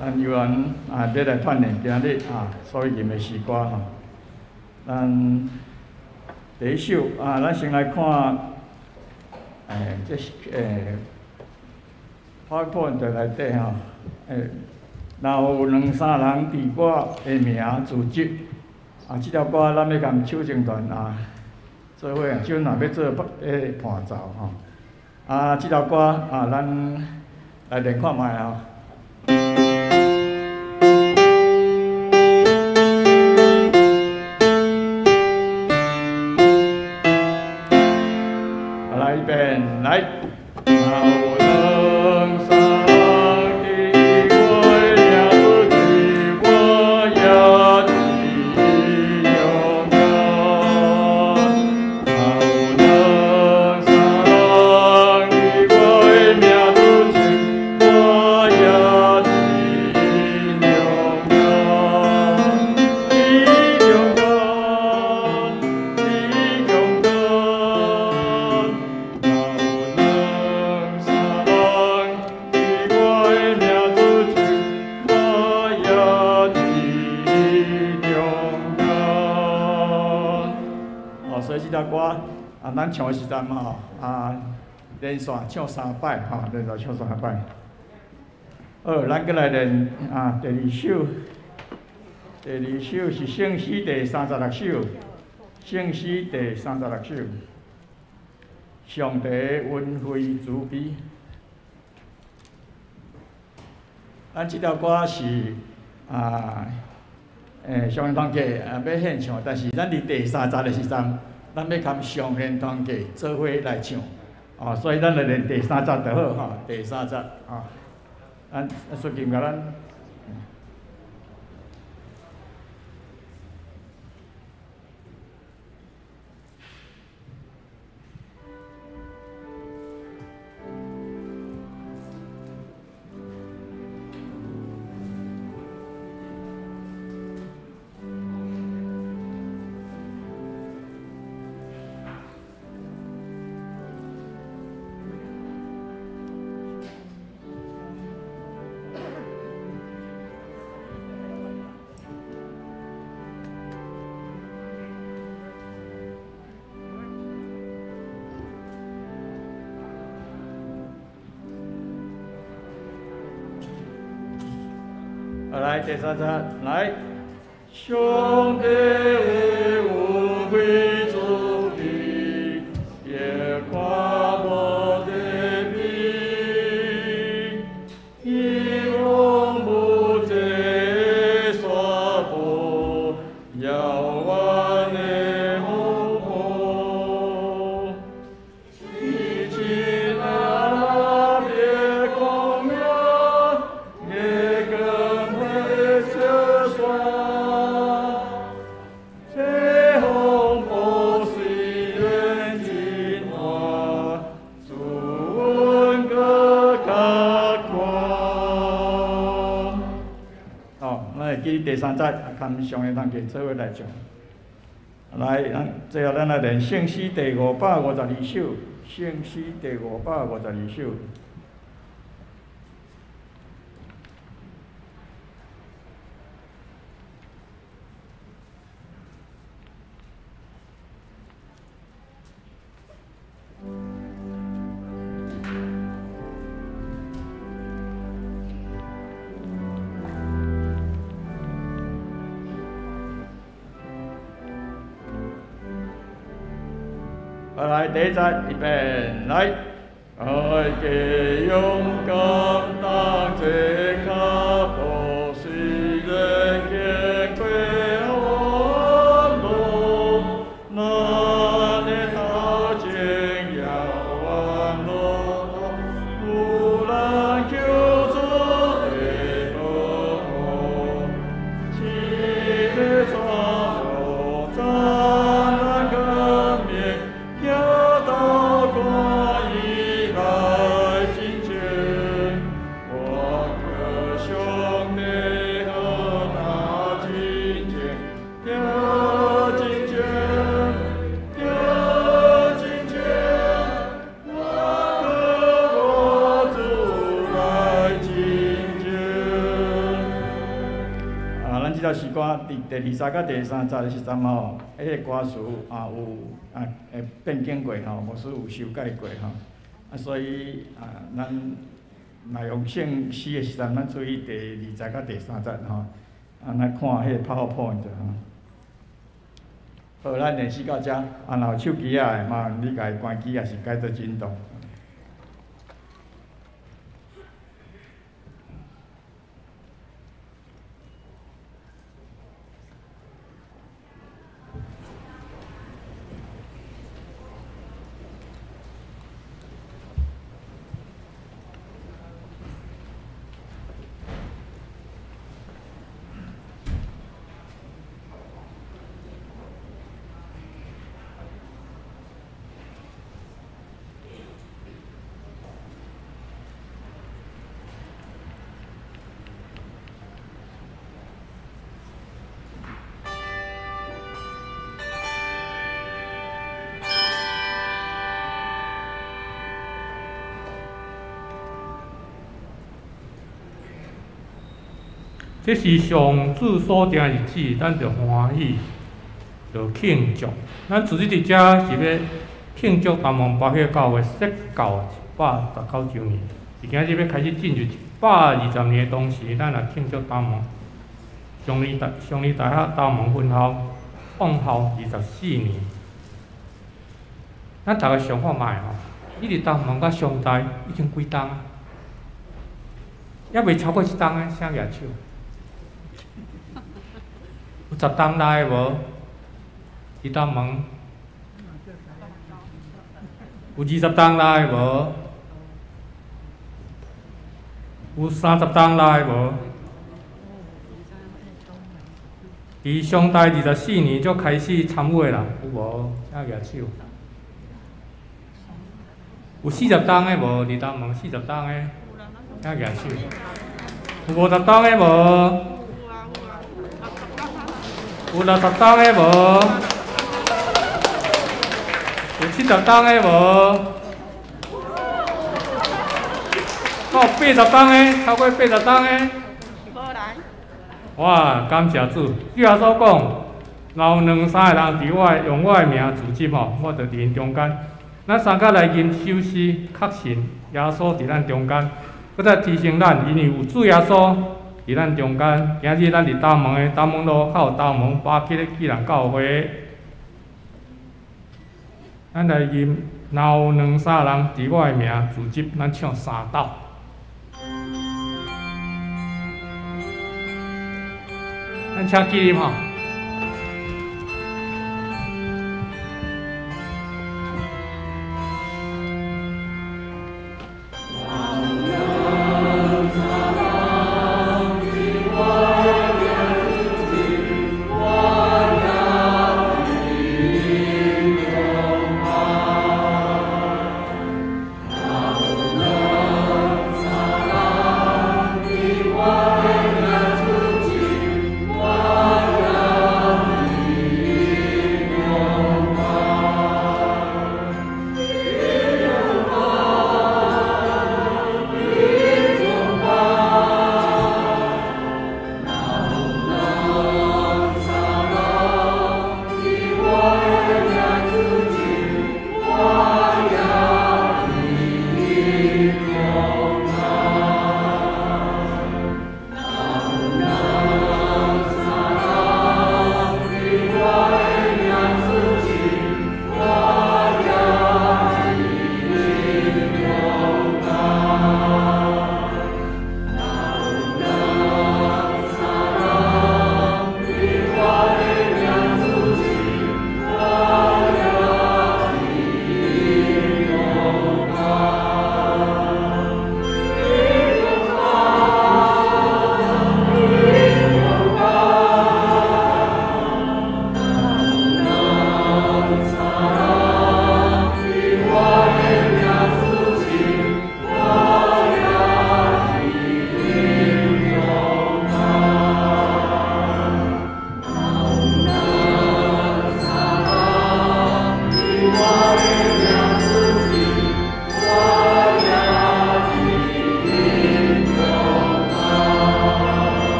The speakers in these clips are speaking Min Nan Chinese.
咱有人啊，欲來鍛鍊今日啊，所以吟的詩歌吼。咱第一首啊，咱先來看，這是PowerPoint 內底吼，若有兩三人佇我的名組織，啊，這條歌咱欲共手情團啊做伙啊，手若欲做彼伴奏吼。啊，這條歌啊，咱來練看覓吼。來，預備，來。咱唱的時陣吼，啊，連續唱三擺吼，連續唱三擺。好，咱閣來練啊，第二首，第二首是聖詩第36首，聖詩第36首，上帝恩惠慈悲。咱這條歌是啊，上年團契啊欲獻唱，但是咱佇第三節的時陣。咱欲含上年團契做伙來唱，哦，所以咱來練第三節就好吼，第三節啊，咱淑琴共咱。來，第三節，來。上帝恩惠慈悲，也看無得比，伊往無這山坡，遙遠的風波，痴痴那別光明，也更。第三節，含上个同學做伙來唱。來，咱最後咱來練聖詩第552首，聖詩第552首。來，第一節，預備，來。愛加勇敢當這腳步，雖然經過風浪，咱的頭前遙遠路途，有咱救主的保護，起的帶路，斬咱革命。到看伊來真情，我肯這首詩歌佇第20佮第30節的時陣吼，彼個歌詞啊有啊會變更過吼，牧師有修改過吼。啊，所以啊，咱若用聖詩的時陣，咱注意第20佮第30節吼。啊，咱看彼個 PowerPoint 吼。好，咱練習到遮，啊，若有手機仔的，麻煩你共伊關機，抑是改做震動。這是上主所定的日子，咱著歡喜，著慶祝。咱主日佇遮是欲慶祝大門巴赫教會設教119週年，是今日欲開始進入120年的同時，咱來慶祝大門雙語大學大門分校創校24年。咱逐个想看覓吼，你佇大門佮上大已經幾冬啊？猶未超過一冬的，請舉手。有10冬內的無？佇大門有20冬內的無？有30冬內的無？佇上大24年就開始參與的人有無？請舉手。有40冬的無？佇大門40冬的，請舉手。有50冬的無？有60冬的無？有70冬的無？到80冬的，超過80冬的。無人。哇，感謝主！主耶穌講，若有兩三个人佇我的用我的名聚集吼，我就佇𪜶中間。咱三角來吟首詩，確信耶穌佇咱中間，閣再提醒咱，因為有主耶穌佇咱中間。今日咱佇大門的大門路口大門巴克的紀念教會，咱來吟，若有兩三人佇我的名聚集，咱唱三斗。咱請起立吼。我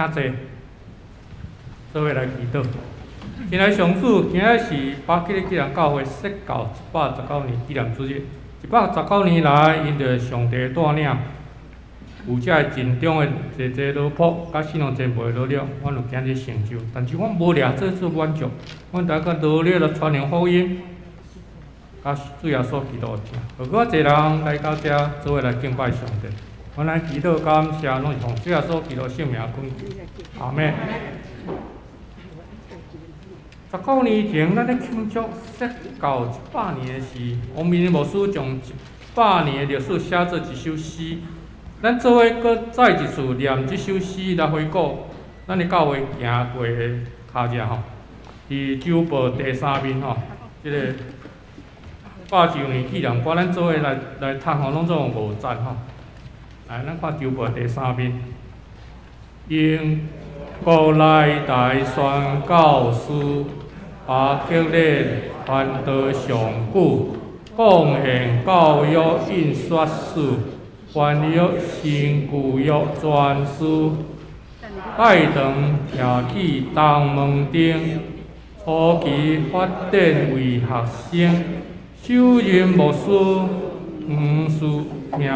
請坐，做伙來祈禱。親愛上主，今仔是巴基利基人教會設教119年紀念主日。119年來，因著上帝帶領，有遮个盡忠的濟濟老僕，佮信仰前輩努力，阮有今日成就。但是阮無掠做做滿足，阮著閣努力來傳揚福音，佮主耶穌基督的疼。有閣濟人來到遮，做伙來敬拜上帝。阮來祈禱感謝，攏是奉主耶穌基督聖名懇求，阿們。19年前，咱咧慶祝設教100年的時，王明牧師將100年的歷史寫做一首詩。咱做伙閣再一次念這首詩來回顧咱的教會行過的跤跡吼。佇周報第三面吼，這个百周年紀念歌，咱做伙來來讀吼，攏總有五節吼。來，咱看周報第三面，英國來台宣教師。巴克列傳道上久，貢獻教育印刷術，翻譯新舊約全書，帶堂徛起東門頂，初期發展為學生，首任牧師黃世明，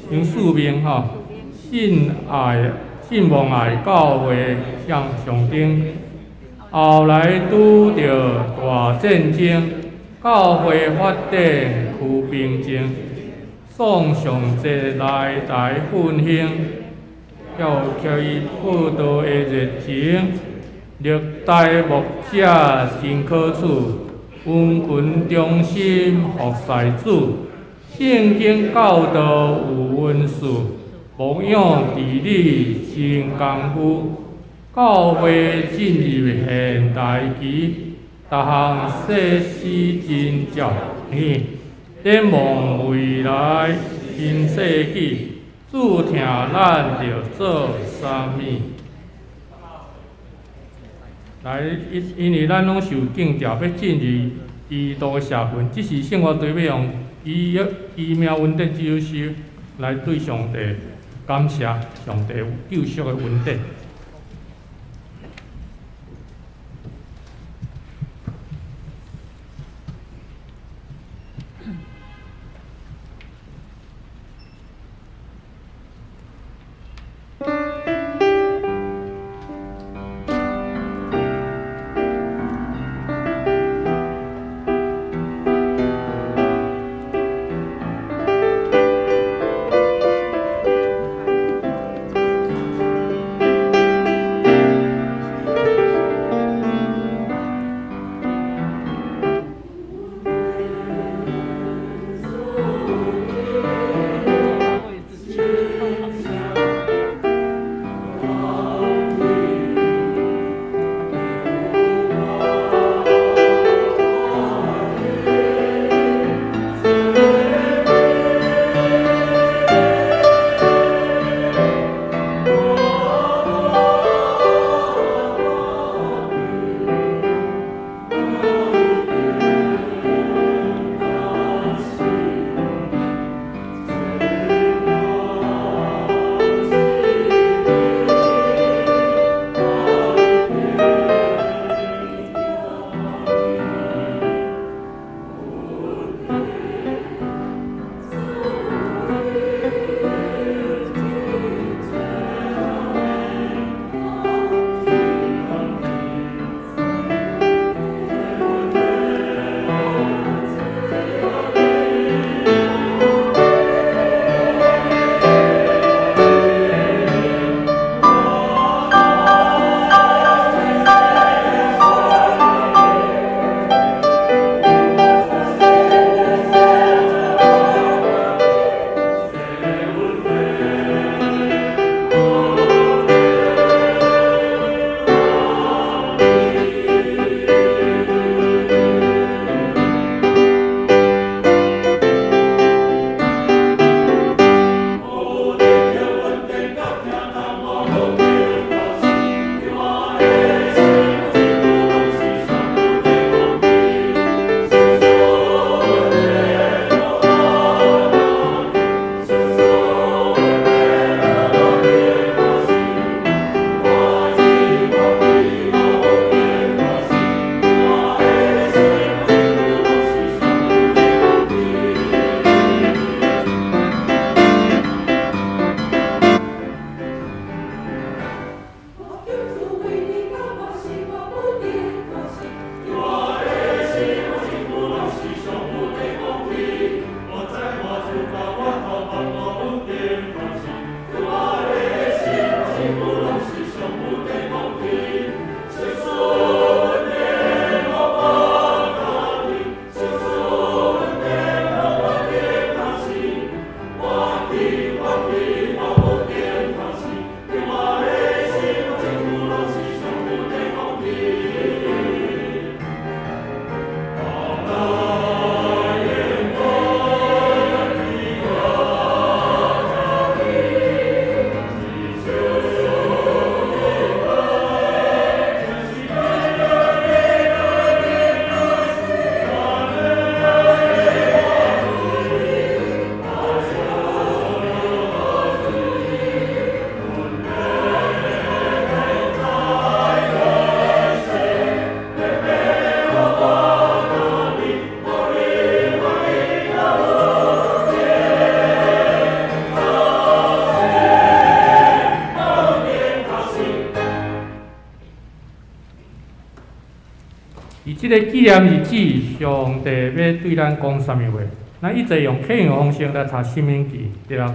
黃世明吼，信愛信望愛教會向上頂。後來拄著大戰爭，教會發展趨平靜，宋尚節來台奮興，叫起報道的熱情，歷代牧者真可取，溫群忠心服侍主，聖經教導有恩賜，牧養治理真功夫。教會進入現代期，逐項設施真照片，展望未來新世紀，主疼咱著做啥物？來，因因為咱攏受敬召，欲進入基督的社群，這是聖樂隊欲用奇奇妙恩典這首詩來對上帝感謝上帝救贖的恩典。奇佇這个紀念日子，上帝欲對咱講啥物話？咱一齊用客語方式來讀《申命記》第六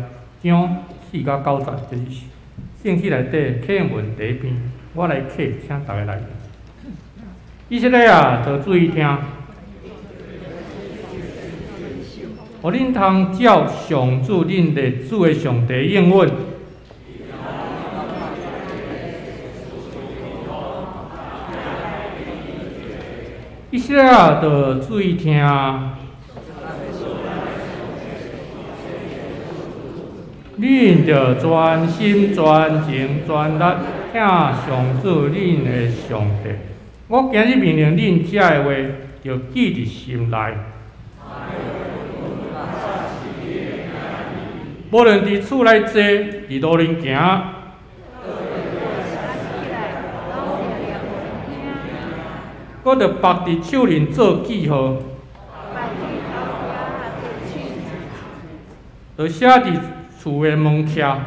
章四到九節，就是聖經內底課文第一篇。我來課，請逐家來。以色列啊，著注意聽，予恁通照上主恁列祖的上帝應允。以色列啊，著注意聽，恁著專心專情專力疼上主恁的上帝。我今日命令恁遮的話，著記佇心內。無論佇厝內坐，佇路頂行，閣著縛佇手輪做記號，著寫佇厝的門徛。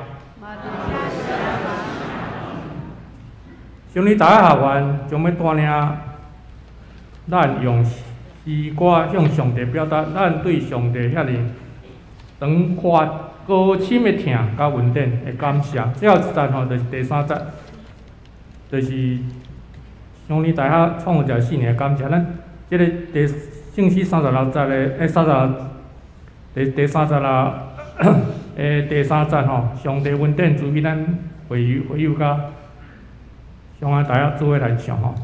上年大學學員將欲帶領咱用詩歌向上帝表達咱對上帝遐爾長闊高深的疼佮恩典的感謝。最後一節吼，就是第三節，就是上年大學創造4年的感謝。咱這个第聖詩36節的，36第36第三節吼，上帝恩典賜予咱會友會友佮上岸大學做伙來唱吼。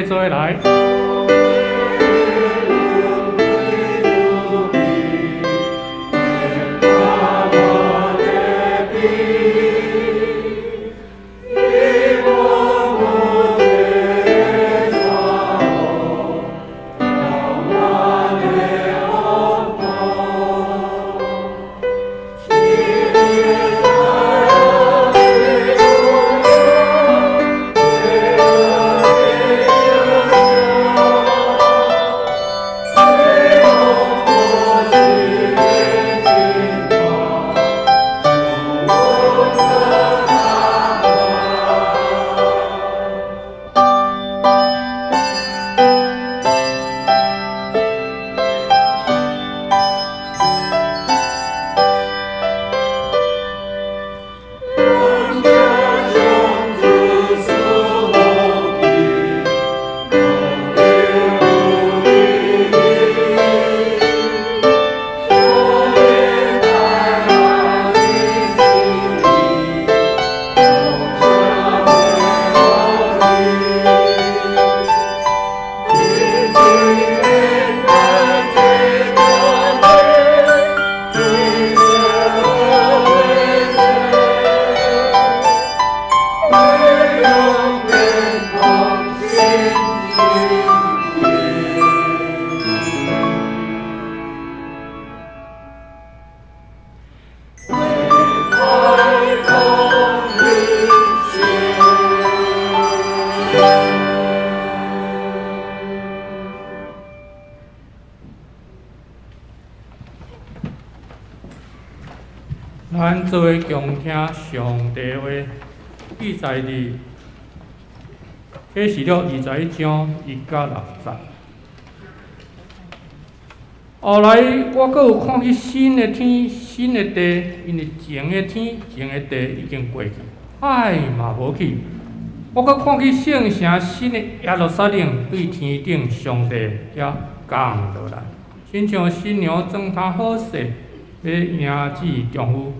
做伙來。Amen. 咱做伙恭聽上帝話，記載佇啟示錄21章1到6節。後來我閣有看見新的天、新的地，因為前的天、前的地已經過去，海嘛無去。我閣看見聖城新的耶路撒冷對天頂上帝遐降落來，親像新娘妝奅好勢，欲迎接丈夫。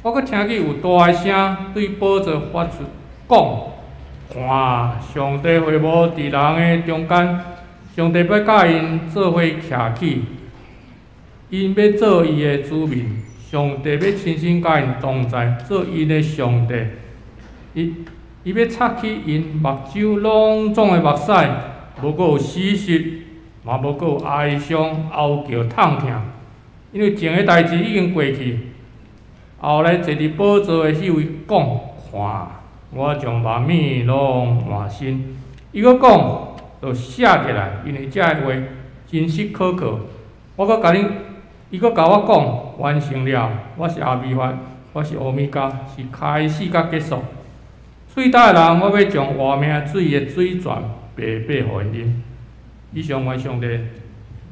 我閣聽見有大的聲對寶座發出講：看，上帝會幕佇人的中間，上帝欲佮𪜶做伙徛起，𪜶欲做伊的子民，上帝欲親身佮𪜶同在，做𪜶的上帝。伊欲擦去𪜶目睭攏總的目屎，無閣有死屍，嘛無閣有哀傷、哀叫、痛疼，因為前的代誌已經過去。後來坐佇寶座的彼位講：看，我將萬物攏換新。伊閣講，就寫起來，因為這个話真實可靠。我閣共恁，伊閣共我講，完成了。我是阿米法，我是歐米伽，是開始佮結束。喙焦的人，我欲將活命水的水泉白白予𪜶啉。以上願上帝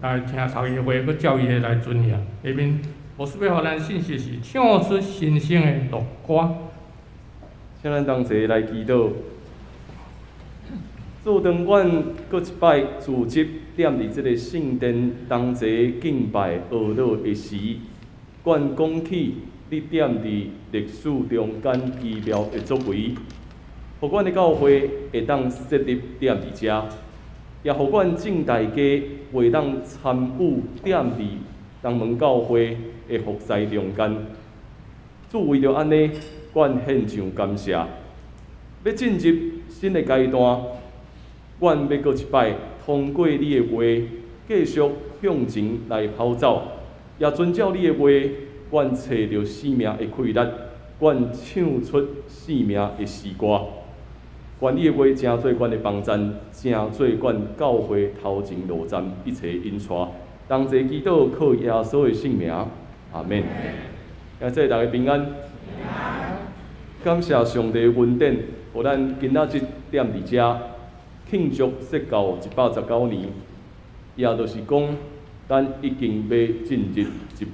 來聽讀伊的話，閣照伊的來遵行。下面牧師欲予咱信息是唱出新生的樂歌。請咱同齊來祈禱。主，當阮閣一擺組織踮佇這个聖殿同齊敬拜阿樂的時，阮講起你踮佇歷史中間奇妙的作為，予阮的教會會當設立踮佇遮，也予阮眾大家會當參與踮佇東門教會的服侍中間。主，為著按呢，阮獻上感謝。欲進入新的階段，阮欲閣一擺通過你的話，繼續向前來跑走，也遵照你的話，阮揣著生命的氣力，阮唱出生命的詩歌。願你的話成做阮的幫贊，成做阮教會頭前路站一切引帶。同齊祈禱，靠耶穌的聖名，阿們。感謝大家平安。感謝上帝恩典，予咱今仔日踮佇遮慶祝設教119年，也就是講，咱已經欲進入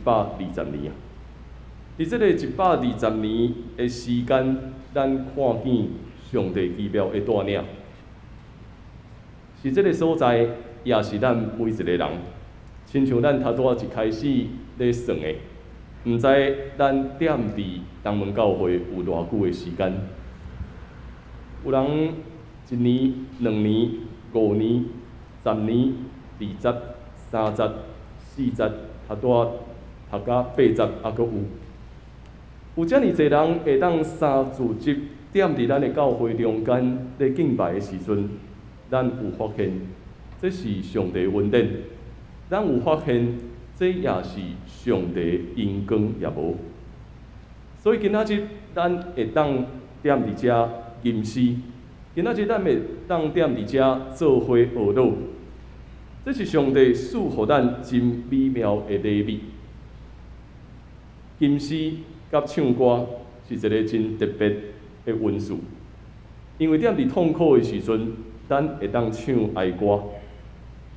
120年啊！佇這个120年的時間，咱看見上帝奇妙的帶領，是這个所在，也是咱每一個人。親像咱頭拄仔一開始咧算的，毋知咱踮佇東門教會有偌久的時間。有人一年、2年、5年、10年、20、30、40，頭拄仔讀甲80，猶閣有。有遮爾濟人會當三主日踮佇咱的教會中間咧敬拜的時陣，咱有發現，這是上帝恩典。咱有發現，這也是上帝榮光也無。所以今仔日咱會當踮佇遮吟詩，今仔日咱會當踮佇遮做伙學樂，這是上帝賜予咱真美妙的禮物。吟詩佮唱歌是一个真特別的恩賜，因為踮佇痛苦的時陣，咱會當唱哀歌；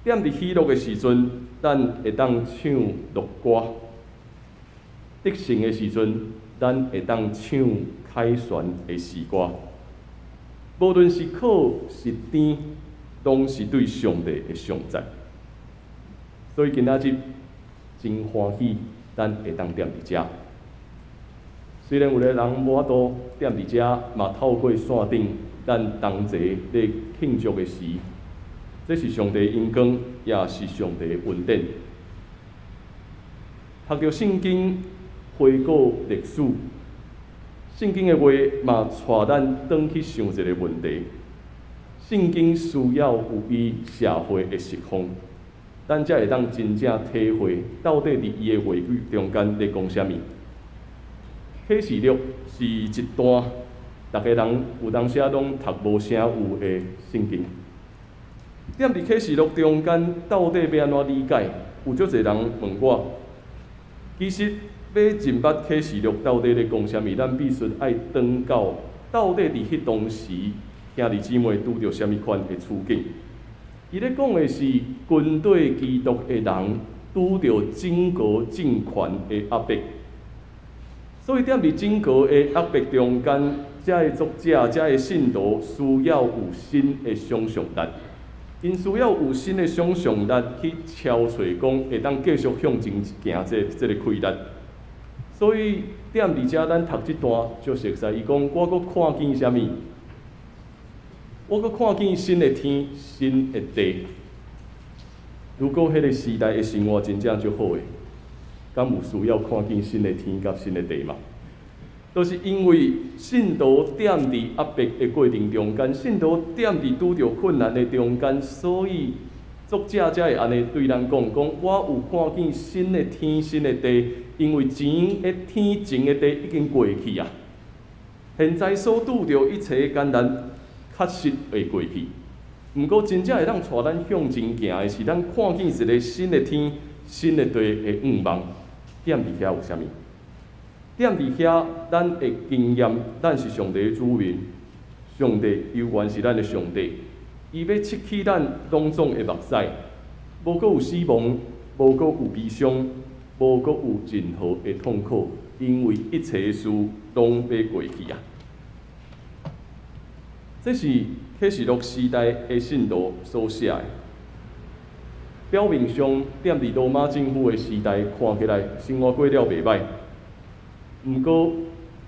踮佇喜樂的時陣，咱會當唱樂歌；得勝的時陣，咱會當唱凱旋的詩歌。無論是苦是甜，攏是對上帝的頌讚。所以今仔日真歡喜，咱會當踮佇遮。雖然有的人無法度踮佇遮，嘛透過線頂，咱同齊咧慶祝的時，這是上帝榮光，也是上帝的恩典。讀著聖經，回顧歷史，聖經的話嘛，帶咱轉去想一个問題：聖經需要有伊社會的釋放，咱才會當真正體會到底佇伊的話語中間咧講啥物。啟示錄是一段逐个人有當時仔攏讀無啥有的聖經。踮佇啟示錄中間，到底欲按怎理解？有足濟人問我，其實欲認捌啟示錄到底咧講啥物，咱必須愛轉到到底佇彼當時兄弟姊妹拄著啥物款的處境。伊咧講的是跟綴基督的人拄著整個政權的壓迫，所以踮佇整個的壓迫中間，遮的作者、遮的信徒需要有新的想像力，𪜶需要有新的想像力去超揣講會當繼續向前行這個氣力。所以踮佇遮咱讀這段就熟似，伊講我閣看見啥物？我閣看見新的天、新的地。如果彼个時代的生活真正足好的，敢有需要看見新的天佮新的地嗎？就是因為信徒踮佇壓迫的過程中間，信徒踮佇拄著困難的中間，所以作者才會按呢對咱講：講我有看見新的天、新的地，因為前的天、前的地已經過去啊。現在所拄著一切艱難，確實會過去。毋過真正會當帶咱向前行的是，咱看見一个新的天、新的地的願望。踮佇遐有啥物？踮佇遐，咱會經驗，咱是上帝的子民，上帝猶原是咱的上帝。伊欲拭去咱攏總的目屎，無閣有死亡，無閣有悲傷，無閣有任何的痛苦，因為一切事攏欲過去啊！這是啟示錄時代的信徒所寫的。表面上，踮佇羅馬政府的時代，看起來生活過了袂䆀。毋過，佇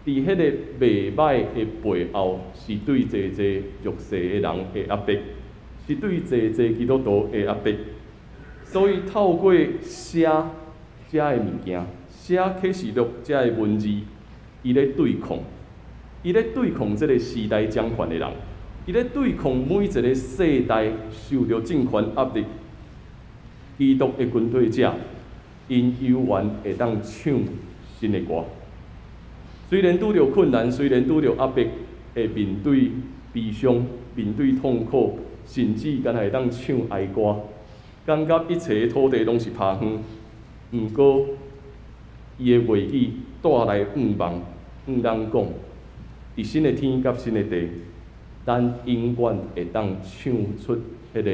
彼個袂䆀的背後，是對濟濟弱勢的人的壓迫，是對濟濟基督徒的壓迫。所以透過寫遮的物件，寫啟示錄遮的文字，伊咧對抗，伊咧對抗這个時代掌權的人，伊咧對抗每一个世代受著政權壓力，基督的跟隨者，𪜶猶原會當唱新的歌。雖然拄著困難，雖然拄著壓迫，會面對悲傷，面對痛苦，甚至敢若會當唱哀歌，感覺一切土地攏是拋荒。毋過，伊的話語帶來盼望，向咱講，佇新的天佮新的地，咱永遠會當唱出彼个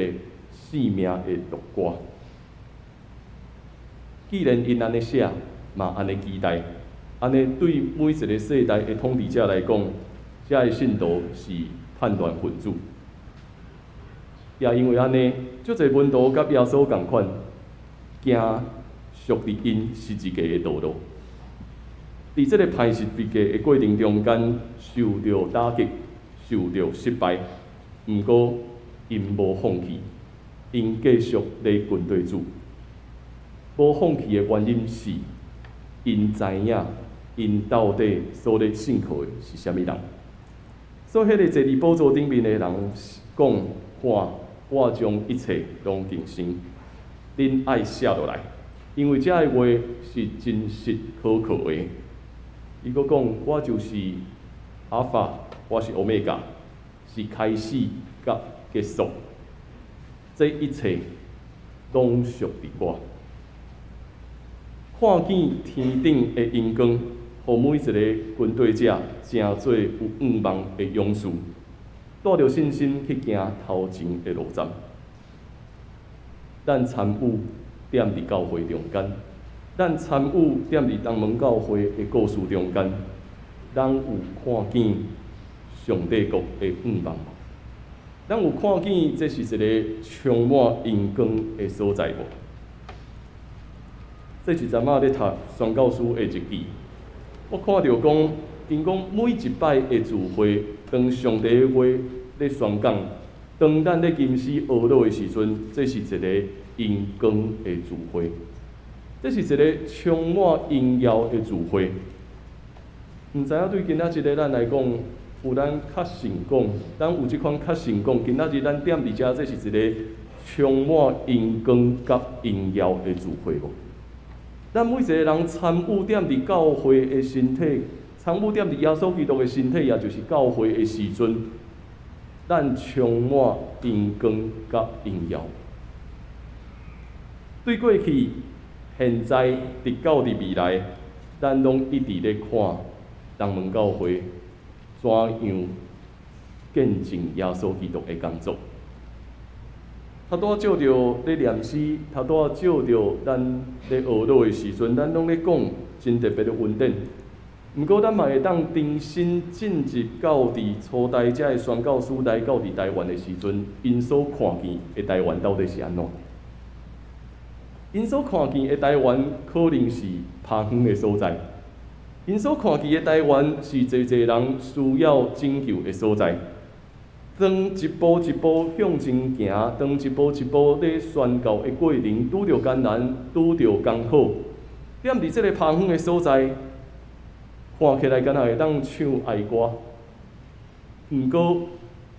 生命的樂歌。既然𪜶按呢寫，嘛按呢期待，按呢對每一个世代的統治者來講，遮的信徒是叛亂分子。也因為按呢，足濟門徒佮耶穌仝款，行屬佇𪜶十字架的道路。佇這个歹十字架的過程中間，受著打擊，受著失敗，毋過𪜶無放棄，𪜶繼續咧跟綴主。無放棄的原因是，𪜶知影𪜶到底所咧信靠的是啥物人。所以，彼个坐佇寶座頂面的人講：看，我將一切攏更新，恁愛寫落來，因為這个話是真實可靠的。伊閣講：我就是阿法，我是歐米伽，是開始佮結束，這一切攏屬佇我。看見天頂的榮光，予每一个跟綴者成做有願望的勇士，帶著信心去行頭前的路站。咱參與踮佇教會中間，咱參與踮佇東門教會的故事中間，咱有看見上帝國的願望無？咱有看見這是一个充滿榮光的所在無？這一陣仔咧讀宣教師的日記，我看著講，𪜶講每一擺的聚會，當上帝的話咧宣講，當咱咧吟詩哀樂的時陣，這是一个榮光的聚會，這是一个充滿榮耀的聚會。毋知影對今仔日的咱來講，有咱確信講，咱有這款確信講，今仔日咱踮佇遮，這是一个充滿榮光佮榮耀的聚會無？咱每一个人參與踮佇教會的身體，參與踮佇耶穌基督的身體，也就是教會的時陣，咱充滿榮光佮榮耀。對過去、現在，直到佇未來，咱攏一直咧看東門教會怎樣見證耶穌基督的工作。頭拄仔照著咧念詩，頭拄仔照著咱咧學樂的時陣，咱攏咧講真特別的恩典。毋過，咱嘛會當重新進入到佇初代遮的宣教師來到佇台灣的時陣，𪜶所看見的台灣到底是按怎？𪜶所看見的台灣可能是拋荒的所在，𪜶所看見的台灣是濟濟人需要拯救的所在。當一步一步向前行，當一步一步咧宣教的過程拄著艱難，拄著艱苦，踮佇這个拋荒的所在，看起來敢若會當唱哀歌，毋過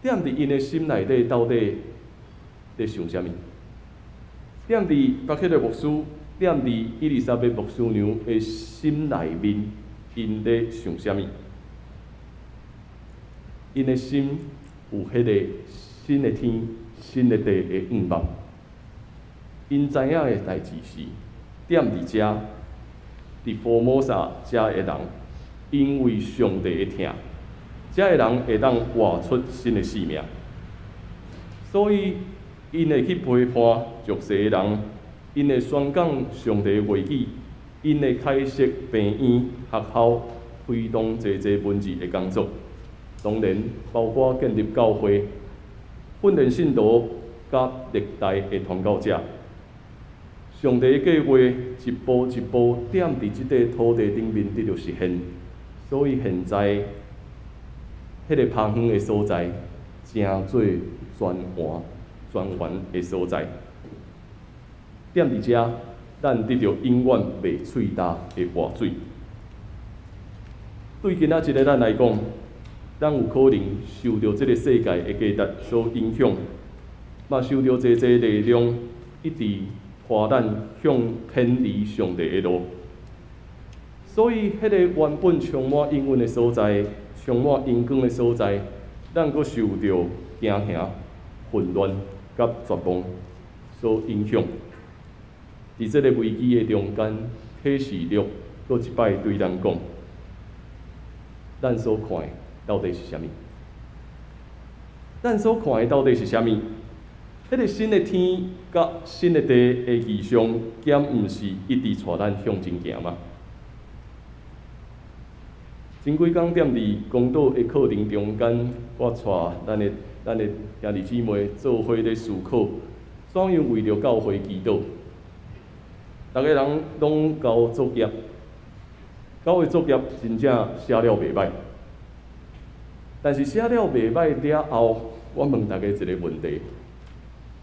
踮佇𪜶的心內底到底咧想啥物？踮佇巴克的牧師，踮佇伊麗莎白牧師娘的心內面，𪜶咧想啥物？𪜶的心有彼个新的天、新的地的願望。𪜶知影的代誌是，踮佇遮，佇福摩薩遮的人，因為上帝的疼，遮的人會當活出新的生命。所以，𪜶會去陪伴弱勢的人，𪜶會宣講上帝的話語，𪜶會開設病院、學校，推動濟濟文字的工作。當然，包括建立教會、訓練信徒、佮歷代的傳教者。上帝的計劃一步一步踮佇這塊土地頂面得著實現，所以現在彼个拋荒的所在，成做泉源、泉源的所在。踮佇遮，咱得著永遠袂喙焦的活水。對今仔日的咱來講，咱有可能受著這个世界的價值所影響，嘛受著濟濟力量一直拖咱向偏離上帝的路。所以，彼个原本充滿應允的所在，充滿榮光的所在，咱閣受著驚嚇、混亂佮絕望所影響。佇這个危機的中間，啟示錄閣一擺對咱講，咱所看的到底是啥物？咱所看的到底是啥物？彼个新的天佮新的地的異象，敢毋是一直帶咱向前行嗎？前幾工踮佇公道的課程中間，我帶咱的兄弟姊妹做伙咧思考，怎樣為著教會祈禱。逐个人攏交作業，交的作業真正寫了袂䆀。但是寫了袂䆀了後，我問大家一个問題：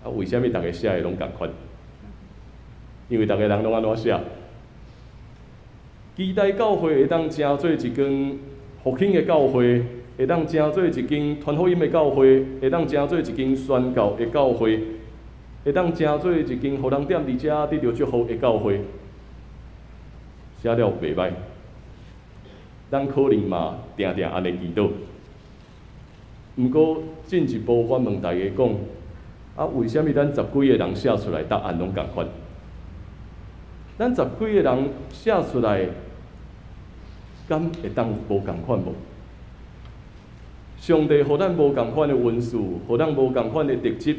啊，為啥物逐个寫的攏仝款？因為逐个人攏按怎寫？期待教會會當成做一間復興的教會，會當成做一間傳福音的教會，會當成做一間宣教的教會，會當成做一間予人踮佇遮得著祝福的教會，寫了袂䆀。咱可能嘛定定按呢祈禱。毋過進一步，我問大家講：啊，為啥物咱十幾个人寫出來答案攏仝款？咱十幾个人寫出來，敢會當無仝款無？上帝予咱無仝款的恩賜，予咱無仝款的特質，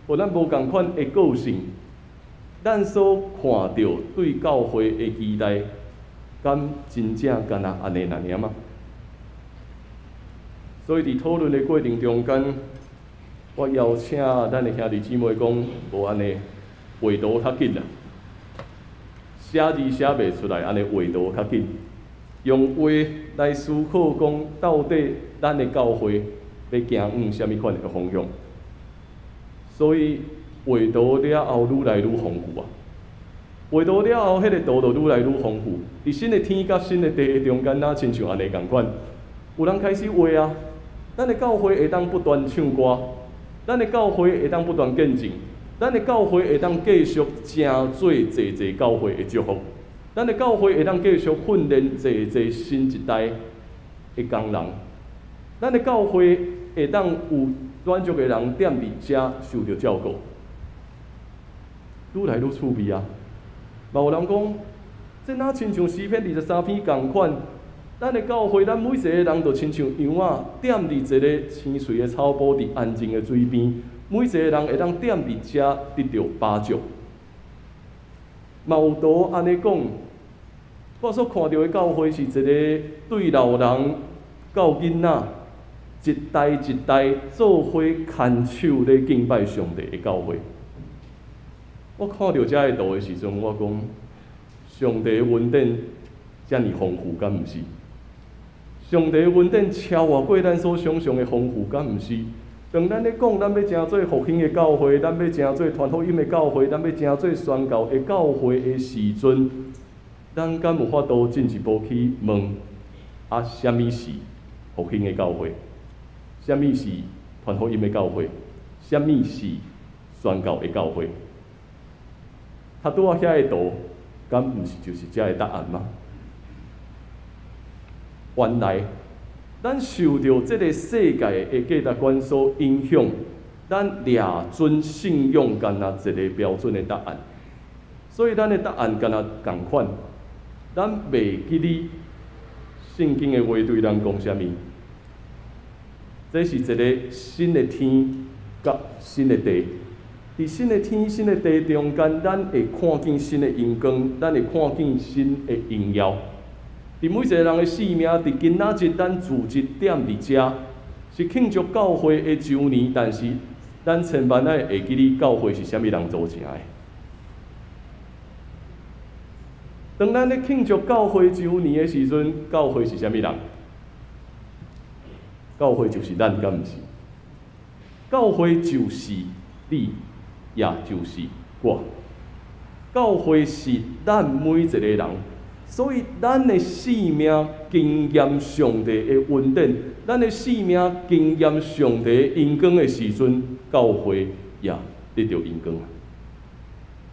予咱無仝款的個性，咱所看著對教會的期待，敢真正敢若按呢爾嗎？所以佇討論的過程中間，我邀請咱的兄弟姊妹講，無按呢畫圖較緊啦，寫字寫袂出來，按呢畫圖較緊，用畫來思考講，到底咱的教會欲行往啥物款的方向？所以畫圖了後愈來愈豐富啊！畫圖了後，彼个圖就愈來愈豐富。佇新的天佮新的地的中間，若親像按呢仝款，有人開始畫啊！咱的教會會當不斷唱歌，咱的教會會當不斷見證，咱的教會會當繼續成做濟濟教會的祝福，咱的教會會當繼續訓練濟濟新一代的工人，咱的教會會當有軟弱的人踮佇遮受著照顧，愈來愈趣味啊！嘛有人講，這若親像詩篇23篇仝款，咱的教會，咱每一個人就親像羊仔，踮佇一个青翠的草埔，佇安靜的水邊，每一個人會當踮佇遮得著飽足。嘛有圖按呢講，我所看著的教會是一個對老人到囡仔，一代一代做伙牽手咧敬拜上帝的教會。我看著遮个圖的時陣，我講上帝的恩典遮爾豐富，敢毋是？上帝的恩典超越過咱所想像的豐富，敢毋是？當咱咧講，咱欲成做復興的教會，咱欲成做傳福音的教會，咱欲成做宣教的教會的時陣，咱敢有法度進一步去問啊？啥物是復興的教會？啥物是傳福音的教會？啥物是宣教的教會？頭拄仔遐个圖，敢毋是就是遮个答案嗎？原來，咱受著這个世界的價值觀所影響，咱掠準信仰敢若一个標準的答案，所以咱的答案敢若仝款。咱袂記得聖經的話對咱講啥物。這是一个新的天佮新的地，佇新的天、新的地中間，咱會看見新的榮光，咱會看見新的榮耀。佇每一個人的生命，佇今仔日咱組織踮佇遮，是慶祝教會的周年，但是咱千萬愛會記得教會是啥物人組成的。當咱咧慶祝教會周年的時陣，教會是啥物人？教會就是咱，敢毋是？教會就是你，也就是我。教會是咱每一個人。所以，咱的生命經驗上帝的恩典，咱的生命經驗上帝的榮光的時陣，教會也得著榮光。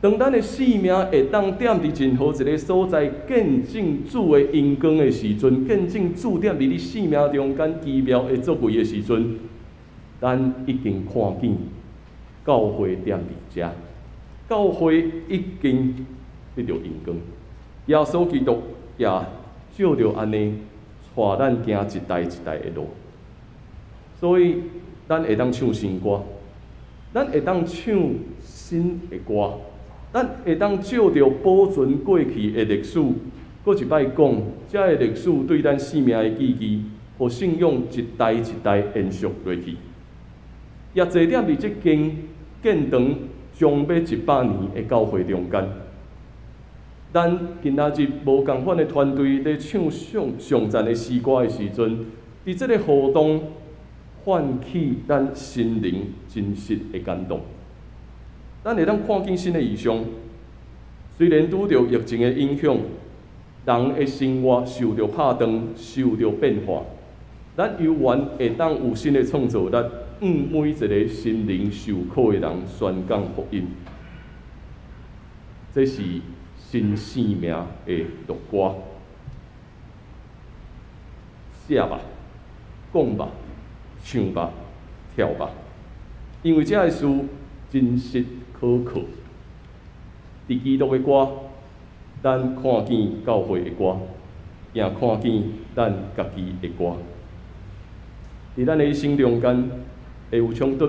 當咱的生命會當踮佇任何一个所在見證主的榮光的時陣，見證主踮佇你生命中間奇妙的作為的時陣，咱已經看見教會踮佇遮，教會已經得著榮光。耶穌基督也照著按呢，帶咱行一代一代的路。所以，咱會當唱新歌，咱會當唱新的歌，咱會當借著保存過去的歷史，閣一擺講，這个歷史對咱生命的意義，予信仰一代一代延續落去。也坐踮佇這間建堂將欲100年的教會中間。咱今仔日無仝款的團隊咧唱上上讚的詩歌的時陣，佇這个活動喚起咱心靈真實的感動。咱會當看見新的異象，雖然拄著疫情的影響，人的生活受著拍斷、受著變化，咱猶原會當有新的創造力，向每一个心靈受苦的人宣講福音。這是新生命的樂歌，寫吧，講吧，唱吧，跳吧，因為這个事真實可靠。佇基督的歌，咱看見教會的歌，也看見咱家己的歌。佇咱的一生中間，會有衝突，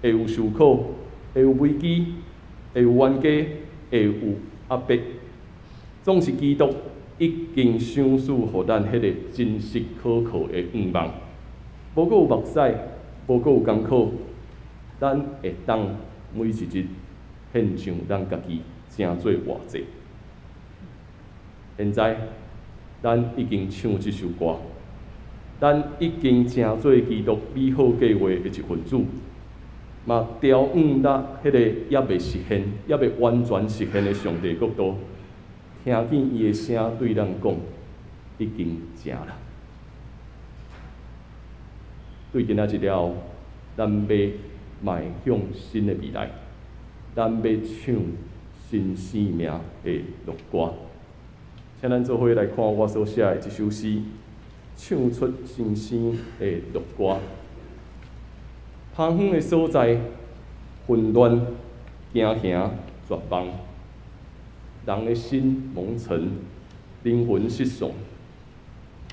會有受苦，會有危機，會有冤家，會有壓迫，總是基督已經賞賜予咱彼个真實可靠的願望。無閣有目屎，無閣有艱苦，咱會當每一日獻上咱家己，成做活祭。現在，咱已經唱這首歌，咱已經成做基督美好計畫的一份子，嘛調往咱彼个猶未實現、猶未完全實現的上帝國度，聽見伊的聲對咱講，已經成啦。對今仔日了後，咱欲邁向新的未來，咱欲唱新生命的樂歌。請咱做伙來看我所寫的這首詩，唱出新生的樂歌。旁遠的所在，混亂、驚嚇、絕望，人的心蒙尘，灵魂失丧，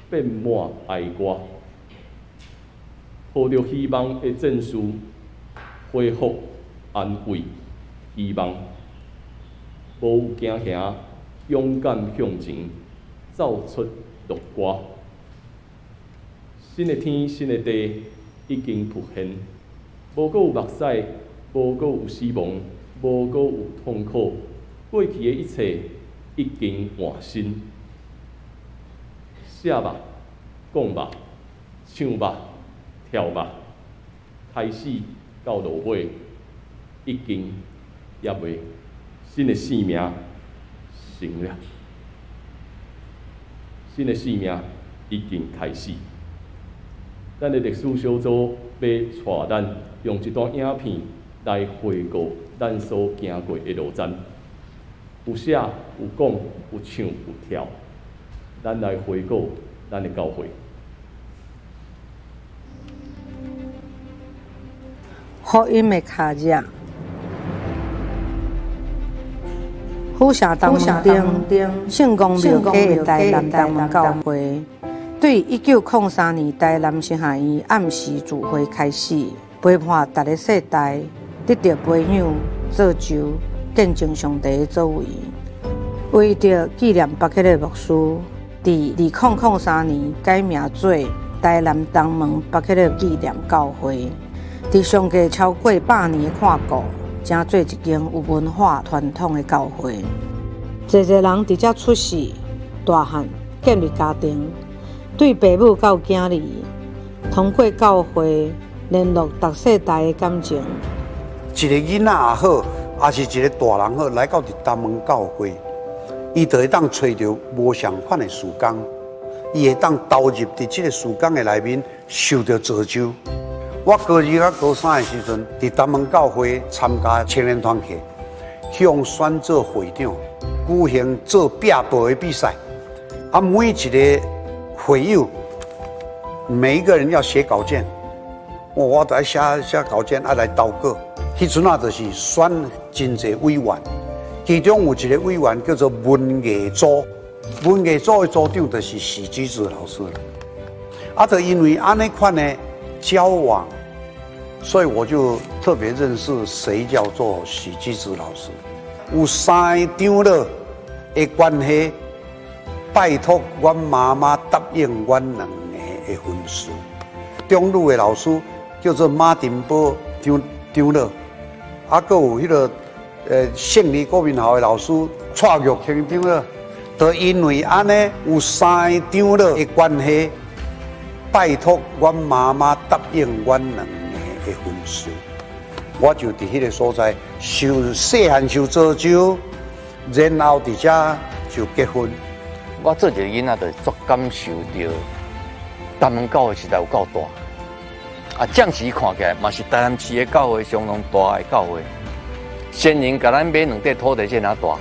变满哀歌。抱著希望的战士，恢复安慰希望，无惊吓，勇敢向前，奏出乐歌。新的天，新的地已经浮现，无阁有目屎，无阁有死亡，无阁有痛苦，过去的一切已经换新。写吧，讲吧，唱吧，跳吧，开始到落尾，已经犹未新的生命成了，新的生命已经开始。咱的历史小组欲带咱用一段影片来回顾咱所行过的路程，有写、有讲、有唱、有跳，咱来回顾咱的教会。福音的跤跡，府城东门顶圣公庙街的台南东门教会，对1903年台南神学院暗时聚会开始，陪伴逐个世代得著培养、造就、见证上帝的作为。为著纪念巴克勒牧师，伫2003年改名做台南东门巴克勒纪念教会。伫上过超过100年的看顾，成做一间有文化传统的教会。济济人伫遮出世、大汉、建立家庭，对爸母到囝儿，通过教会联络逐世代的感情。一个囡仔也好，抑是一个大人好，来到伫东门教会，伊就会当揣著无仝款的时光，伊会当投入伫这个时光的内面，受著造就。我高二佮高三的时阵，伫东门教会参加青年团契，去予选做会长，举行做壁报的比赛。啊，每一个会友，每一个人要写稿件，我都爱写写稿件，啊来投稿。彼阵啊，就是选真济委员，其中有一个委员叫做文艺组，文艺组的组长就是许菊子老师。啊，就因为按呢款的交往，所以我就特别认识谁叫做许菊子老师。有三个长老的关系，拜托阮妈妈答应阮两个的婚事。中女的老师叫做马丁宝长长老，啊，阁有彼个胜利国民校的老师蔡玉清长老，就因为按呢有三个长老的关系，拜托阮妈妈答应阮两个的婚事，我就伫彼个所在受细汉受造就，然后伫遮就结婚。我做一个囡仔，就足感受著东门教会实在有够大。啊，暂时看起来嘛是台南市的教会相当大的教会。先人共咱买两块土地遮尔大，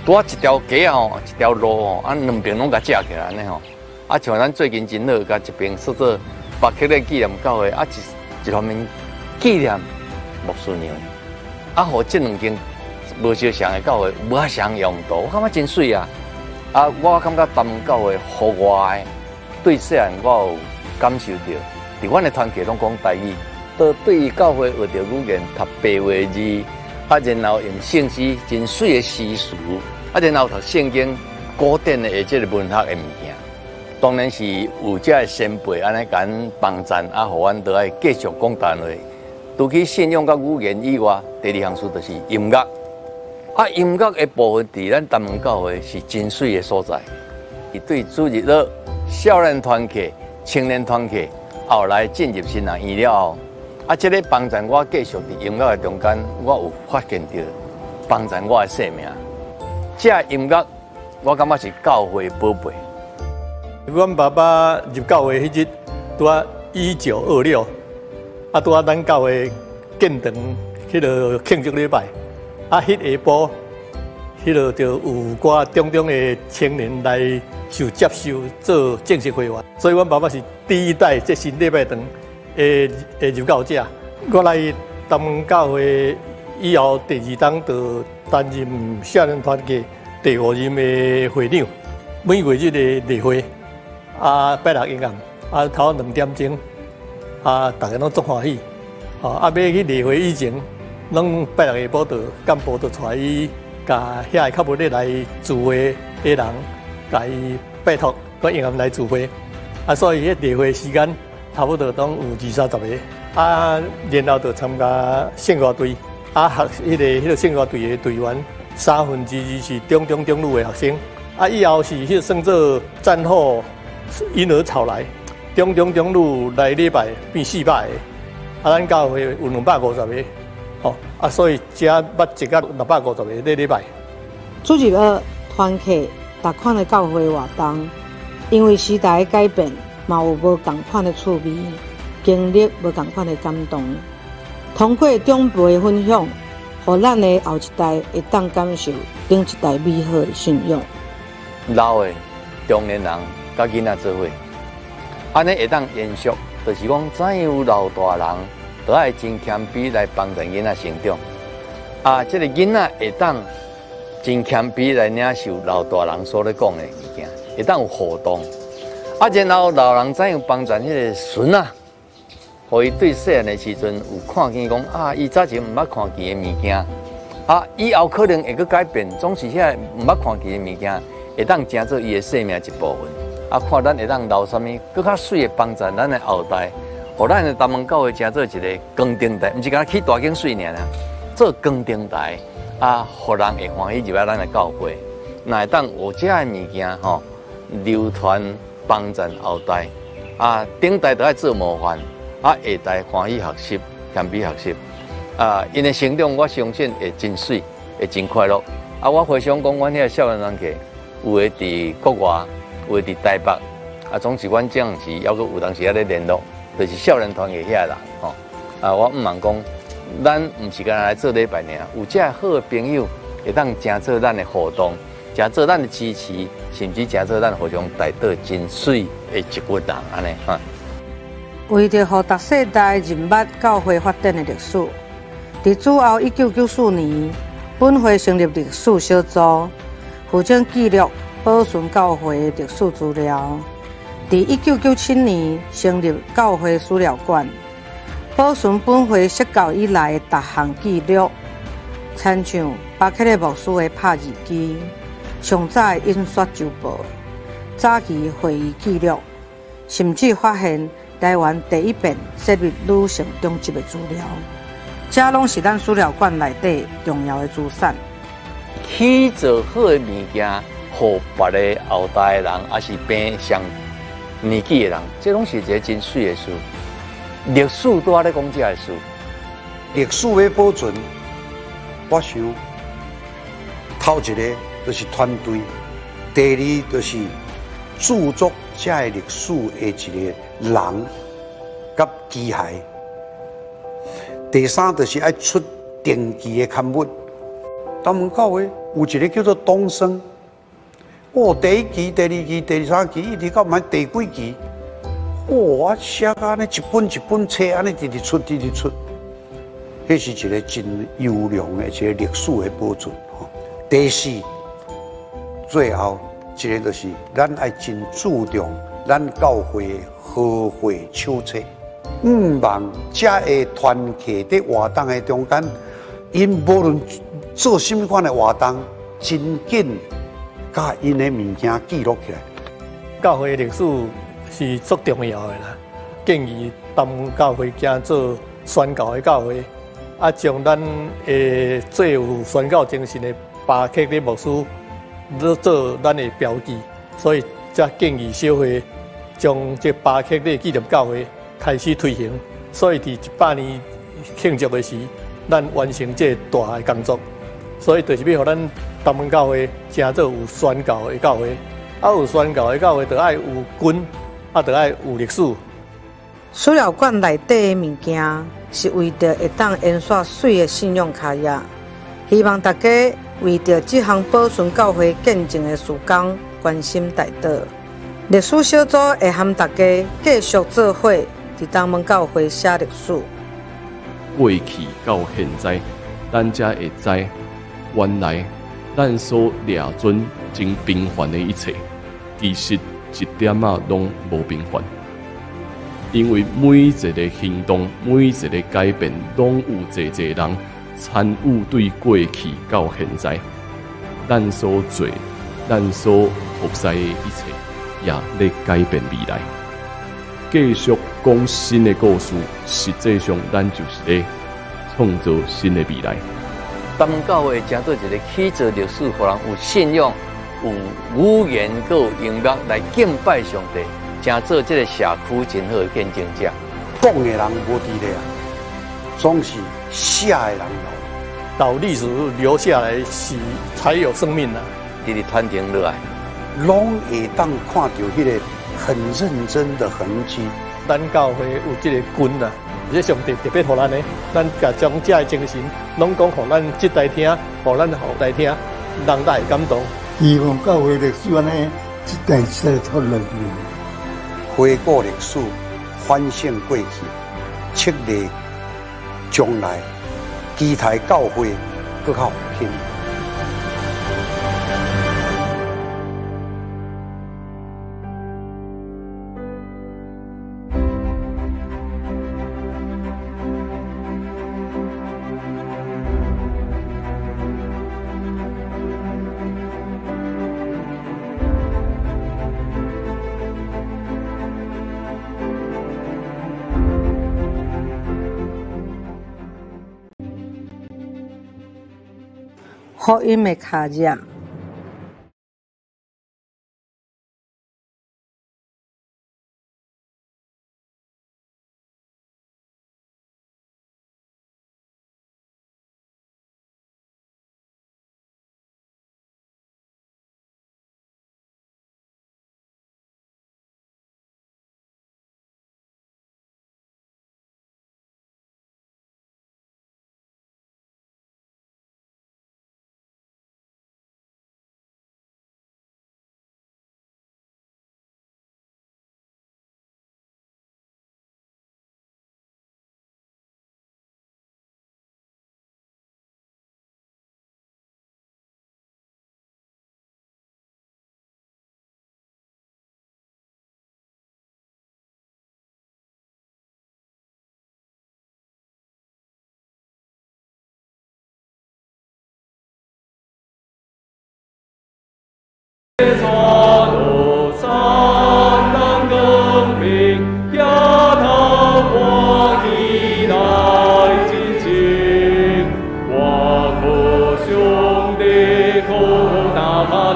拄仔一条街吼，一条路吼，啊两边拢共遮起来按呢吼。啊，像咱最近真好，共一边说做巴克勒纪念教会，啊一方面纪念牧师娘，啊，予这两间无相仝的教会无遐相用途，我感觉真媠啊！啊，我感觉东门教会予我的，对细汉我有感受著，伫阮的团契拢讲台语，都对教会学著语言，读白话字，啊，然后用圣诗真媠的诗词，啊，然后读圣经古典的这个文学的物件。当然是有遮的先辈按呢共阮帮赞，啊，予阮都爱继续讲台湾话。除去信仰佮语言以外，第二项事就是音乐。啊，音乐的部分伫咱东门教会是真媠的所在。伊对主日学、少年团契、青年团契，后来进入神学院了后，啊，这个帮赞我继续伫音乐的中间，我有发现著帮赞我的生命。这音乐，我感觉是教会宝贝。阮爸爸入教会彼日，拄仔1926，啊，拄仔咱教会建堂彼个庆祝礼拜，啊，彼下晡，彼个就有寡种种的青年来受接受做正式会员，所以阮爸爸是第一代这新礼拜堂的入教者。我来东门教会以后，第二冬就擔任少年團契第五任的會長，每月日的例會，啊，拜六下暗，啊，頭2點鐘，啊，大家攏足歡喜，吼，啊，欲去例會以前，攏拜六下晡就幹部就帶伊，共遐個較無咧來聚會的人，共伊拜託，閣應暗來聚會，啊，所以彼例會時間差不多攏有二三十個，啊，然後就參加聖歌隊，啊，學彼個聖歌隊的隊員2/3是中中中女的學生，啊，以後是彼個算做戰後嬰兒潮來，中中中女來禮拜變400個，啊，咱教會有250個，吼，啊，所以遮捌一甲650個咧禮拜。主日學團契，逐款的教會活動，因為時代的改變，嘛有無仝款的趣味，經歷無仝款的感動。通過長輩的分享，予咱的後一代會當感受頂一代美好的信仰。老的中年人佮囡仔做伙，按呢會當延續，就是講怎樣老大人都愛真謙卑來幫助囡仔成長。啊，這個囡仔會當真謙卑來領受老大人所咧講的物件，會當有互動。啊，然後老人怎樣幫助彼個孫仔，予伊對細漢的時陣有看見講啊，伊早前毋捌看見的物件，啊，以後可能會閣改變，總是遐毋捌看見的物件，會當成做伊的生命一部分。啊，看咱會當留啥物，閣較媠的幫助咱的後代，予咱的東門教會成做一個光燈台，毋是干焦起大間媠爾啦，做光燈台，啊，予人會歡喜入來咱的教會，若會當有這个物件吼，流傳幫助後代，啊，頂代就愛做模範，啊，下代歡喜學習，謙卑學習，啊，𪜶的成長我相信會真媠，會真快樂。啊，我回想講，阮遐少年人客有的佇國外，有的佇台北，啊，總是阮這陣時猶閣有當時猶咧聯絡，就是少年團的遐人吼。啊，我毋茫講，咱毋是干焦來做禮拜爾，有這好的朋友，會當成做咱的互動，成做咱的支持，甚至成做咱互相代禱真媠的一群人按呢哈。為著予逐世代認捌教會發展的歷史，佇主後1994年，本會成立歷史小組，負責記錄保存教會的歷史資料。佇1997年成立教會史料館，保存本會設教以來的逐項記錄，親像巴克利牧師的拍字機、上早的印刷週報、早期會議記錄，甚至發現台灣第一遍設立女性長執的資料，這攏是咱史料館內底重要的資產。去做好的物件，予別个後代的人，抑是變相年紀的人，這攏是一個真媠的事。歷史拄仔咧講這个事，歷史欲保存，我想頭一个就是團隊，第二就是製作這个歷史的一個人佮機械，第三就是愛出定期的刊物。東門教會有一個叫做東升，哦，第一期、第二期、第三期，一直到毋知第幾期，哦，我寫甲按呢一本一本冊，按呢直直出，直直出，彼是一個真優良的一個歷史的保存。吼，第四，最後一個就是咱愛真注重咱教會的和會手冊，毋望這个團契佇活動的中間，𪜶無論做啥物款的活動，真緊共𪜶的物件記錄起來。教會歷史是足重要的啦，建議東門教會行做宣教的教會，啊，將咱的最有宣教精神的巴克利牧師做咱的標記，所以才建議小會將這巴克利紀念教會開始推行。所以佇100年慶祝的時，咱完成這個大的工作。所以就是欲予咱東門教會成做有宣教的教會，啊，有宣教的教會，就愛有根，啊，就愛有歷史。史料館內底的物件，是為著會當延續媠的信仰卡頁。希望大家為著這項保存教會見證的事工，關心代禱。歷史小組會和大家繼續做伙，佇東門教會寫歷史。過去到現在，咱才會知，原來咱所掠準真平凡的一切，其實一點仔攏無平凡。因為每一个行動、每一个改變，攏有濟濟人參與，對過去到現在，咱所做、咱所服侍的一切，也咧改變未來。繼續講新的故事，實際上咱就是咧創造新的未來。東教會成做一个起造歷史，予人有信仰、有語言、閣有音樂來敬拜上帝，成做這个社區真好的見證者。講的人無佇咧啊，總是寫的人留。老歷史留下來是才有生命啊，直直傳承落來，攏會當看著彼个很認真的痕跡。咱教會有這个根啊，這上帝特別予咱的，咱共將這个精神攏講予咱這代聽，予咱後代聽，人才會感動。希望教會歷史按呢一代一代傳落去。回顧歷史，反省過去，策略將來，期待教會閣較復興。福音的跤跡。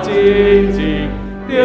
真情，对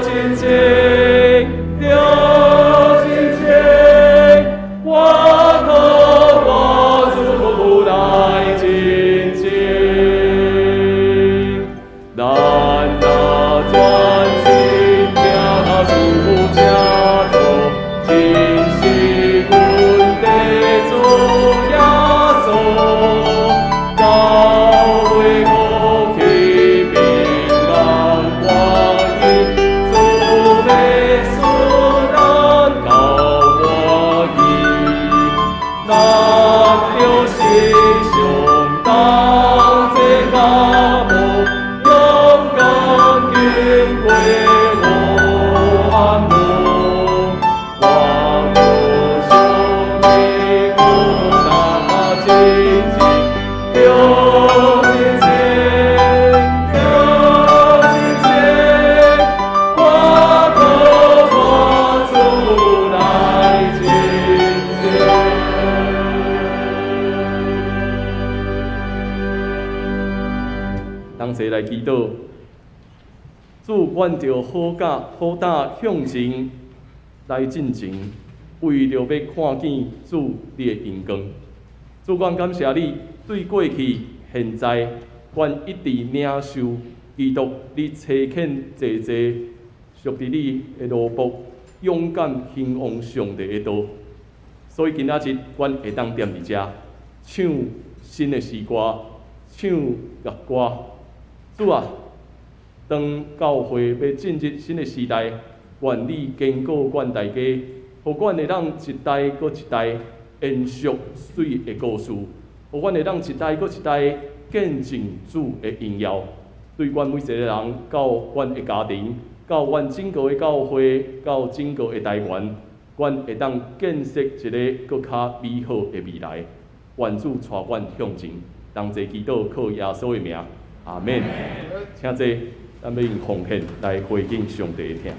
真情，祈禱。主，阮著好甲好膽向前來進前，為著欲看見主你的榮光。主，阮感謝你，對過去、現在，阮一直領受基督你差遣濟濟屬佇你的奴僕，勇敢興旺上帝的道。所以今仔日，阮會當踮佇遮唱新的詩歌，唱樂歌。主啊，當教會欲進入新的時代，願你堅固阮大家，予阮會當一代閣一代延續媠的故事，予阮會當一代閣一代見證主的榮耀。對阮每一个人，到阮的家庭，到阮整個的教會，到整個的台灣，阮會當建設一个閣較美好的未來。願主帶阮向前，同齊祈禱，靠耶穌的名，阿們。請坐，咱欲用奉獻來回應上帝的疼。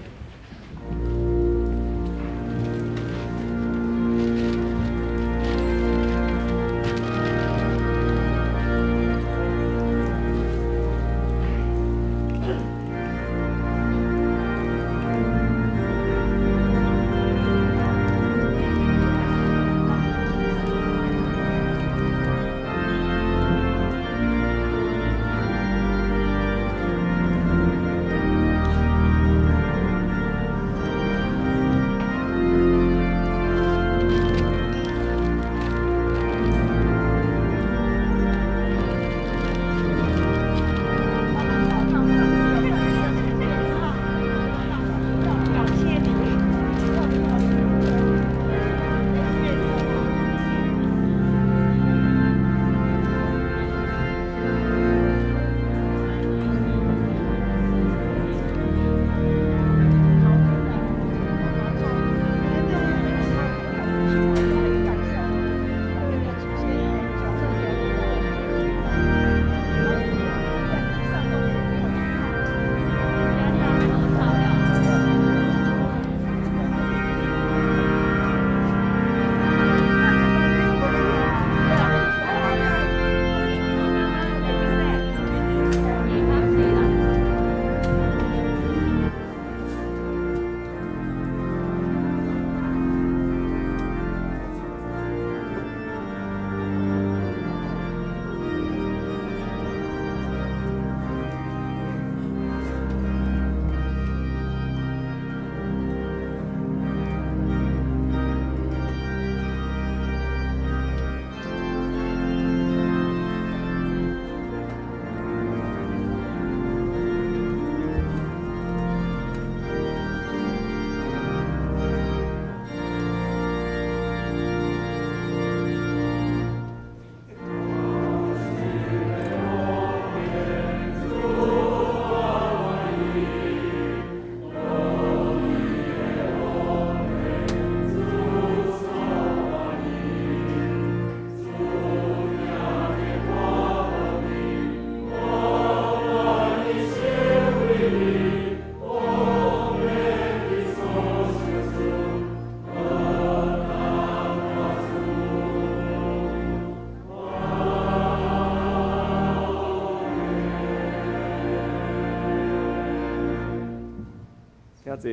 請坐。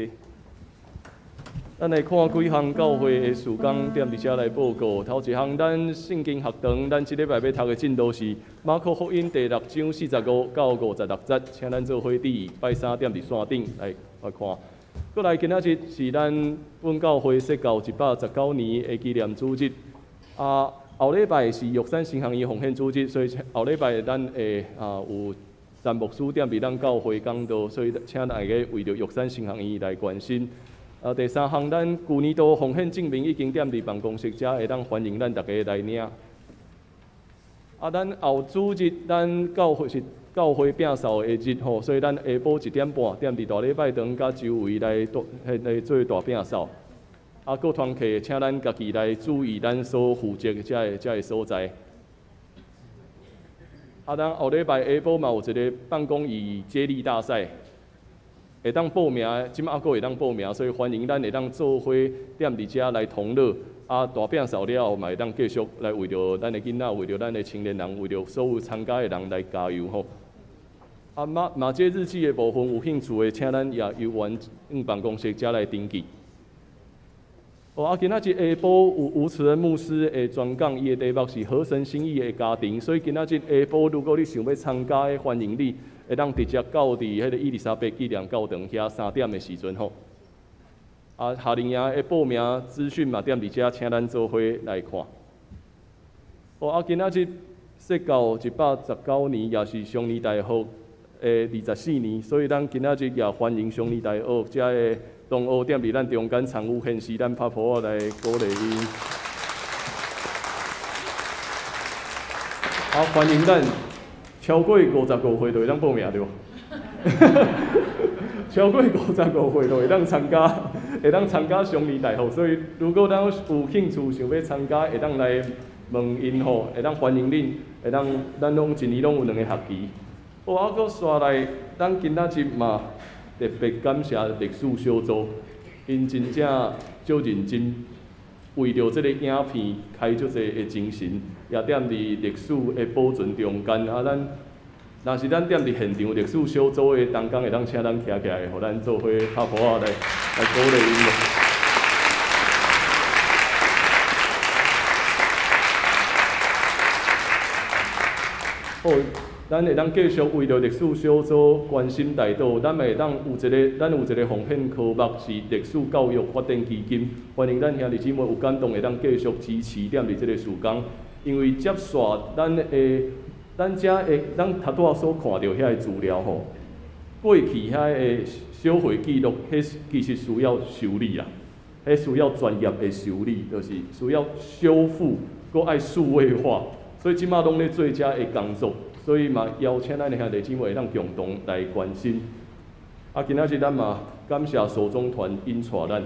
咱來看幾項教會的事工，踮佇遮來報告。頭一項，咱聖經學堂，咱這禮拜欲讀的進度是馬可福音第六章45到56節，請咱做伙佇拜三踮佇山頂來來看。閣來今仔日是咱本教會設教119年的紀念主日。啊，後禮拜是玉山神學院奉獻主日，所以後禮拜咱會有詹牧師踮佇咱教會講道，所以請大家為著玉山神學院來關心。啊，第三項，咱舊年度奉獻證明已經踮佇辦公室遮，會當歡迎咱逐家來領。啊，咱後主日咱教會是教會摒掃的日吼，所以咱下晡1點半踮佇大禮拜堂佮周圍來大來做大摒掃。啊，閣團契，請咱家己來注意咱所負責的遮个所在。啊，咱後禮拜下晡嘛有一个辦公椅接力大賽，會當報名，這馬閣會當報名，所以歡迎咱會當做伙踮佇遮來同樂。啊，大摒掃了後嘛會當繼續來為著咱的囡仔，為著咱的青年人，為著所有參加的人來加油吼。啊，马偕日记的部分有兴趣的，请咱也由员办公室遮来登记。哦，啊，今仔日下晡有吴慈恩牧师的专讲，伊的题目是合神心意的家庭，所以今仔日下晡如果你想欲参加的，欢迎你会当直接到伫彼个伊丽莎白纪念教堂遐3点的时阵吼。啊，夏令营的报名资讯嘛，踮伫遮，请咱做伙来看。哦，啊，今仔日释教119年，也是双年大学的24年，所以咱今仔日也欢迎双年大学遮的同学踮伫咱中间参与献诗，咱拍噗仔来鼓励𪜶。啊，欢迎咱超过55岁就会当报名对无？超过55岁就会当参加，会当参加双年大学，所以如果咱有兴趣想欲参加，会当来问𪜶吼，会当欢迎恁，会当咱拢一年拢有两个学期。好，啊，阁煞来，咱今仔日嘛特别感谢历史小组，𪜶真正足认真，为著这个影片开足济的精神，也踮伫历史的保存中间。啊，咱若是咱踮伫现场历史小组的同工，会当请咱徛起来，予咱做伙拍噗仔来鼓励𪜶。好，咱会当继续为著历史小组关心代祷，咱会当有一个，咱有一个奉献科目是历史教育发展基金，欢迎咱兄弟姊妹有感动会当继续支持踮伫这个事工，因为接续咱的，咱遮的，咱头拄仔所看著遐个资料吼，过去遐个小会记录，彼其实需要修理啦，彼需要专业的修理，就是需要修复，阁爱数位化，所以这马拢咧做遮的工作。所以嘛，邀请咱的兄弟姊妹会当共同来关心。啊，今仔日咱嘛感谢手中团𪜶带咱，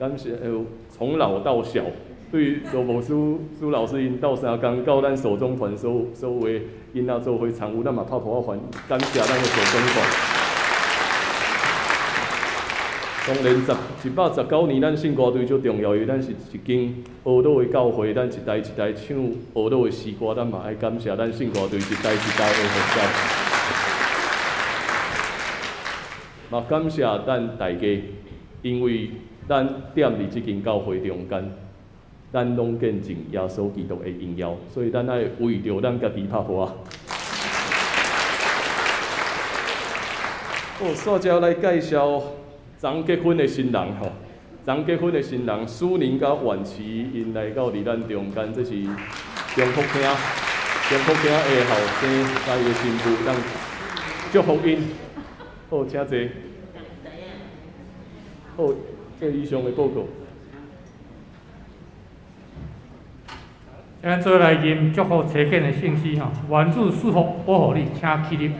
感谢从老到小，对罗牧师苏老师𪜶斗相共，到咱手中团所有的囡仔做伙参与，咱嘛拍噗仔欢，感谢咱的手中团。当然119年，咱圣歌队足重要，因为咱是一间学乐的教会，咱一代一代唱学乐的诗歌，咱嘛爱感谢咱圣歌队一代一代的服侍。嘛感谢咱大家，因为咱踮伫这间教会中间，咱拢见证耶稣基督的荣耀，所以咱爱为著咱家己拍噗仔。好，煞接来介绍昨结婚的新人吼，昨结婚的新人苏宁佮婉琪，𪜶来到伫咱中间，这是中福厅，中福厅的后生佮伊的新妇，咱祝福𪜶。好，请坐。好，这以上的报告。咱做来吟祝福车建的圣诗吼，愿主赐福保护你，请起立。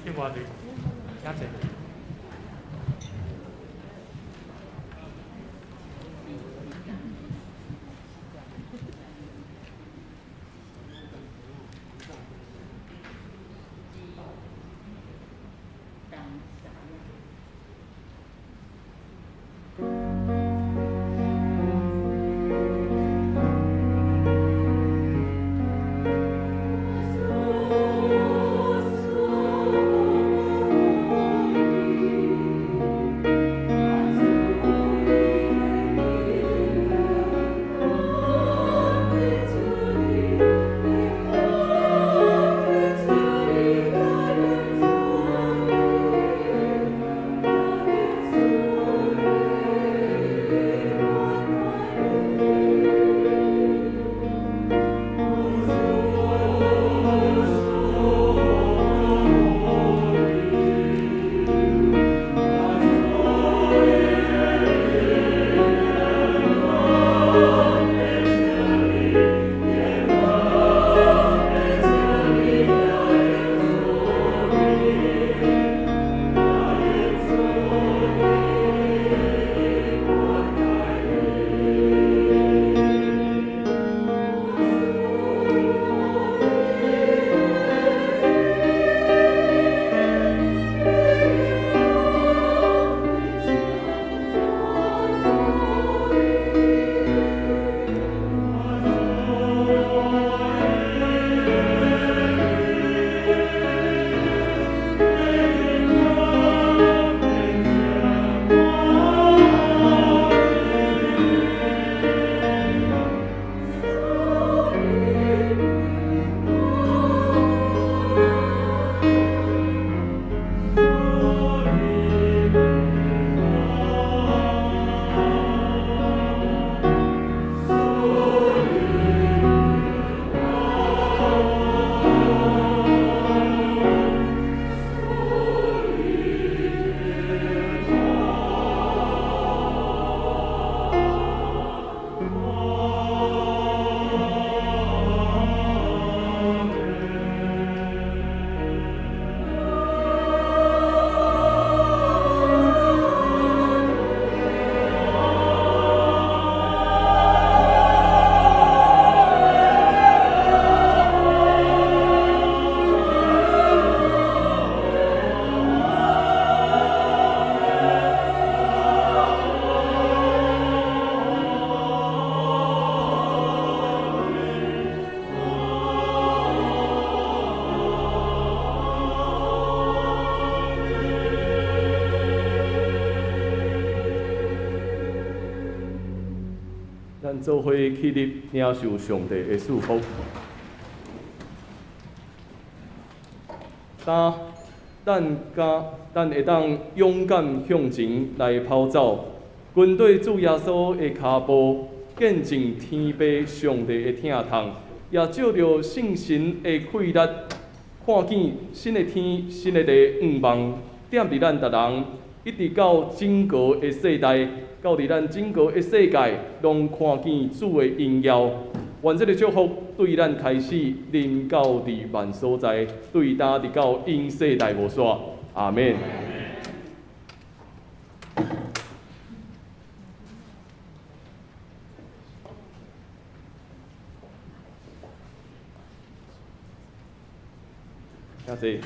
请坐。主。咱做伙起立，领受上帝的祝福。当咱敢，咱会当勇敢向前来跑走，跟缀主耶稣的跤步，见证天父上帝的疼痛，也借著圣神的气力，看见新的天、新的地愿望，踮伫咱逐人，一直到整个的世代，到伫咱整个的世界，攏看見主的榮耀。願這个祝福對咱開始，臨到佇萬所在，對今直到永世代無煞。阿們。請坐。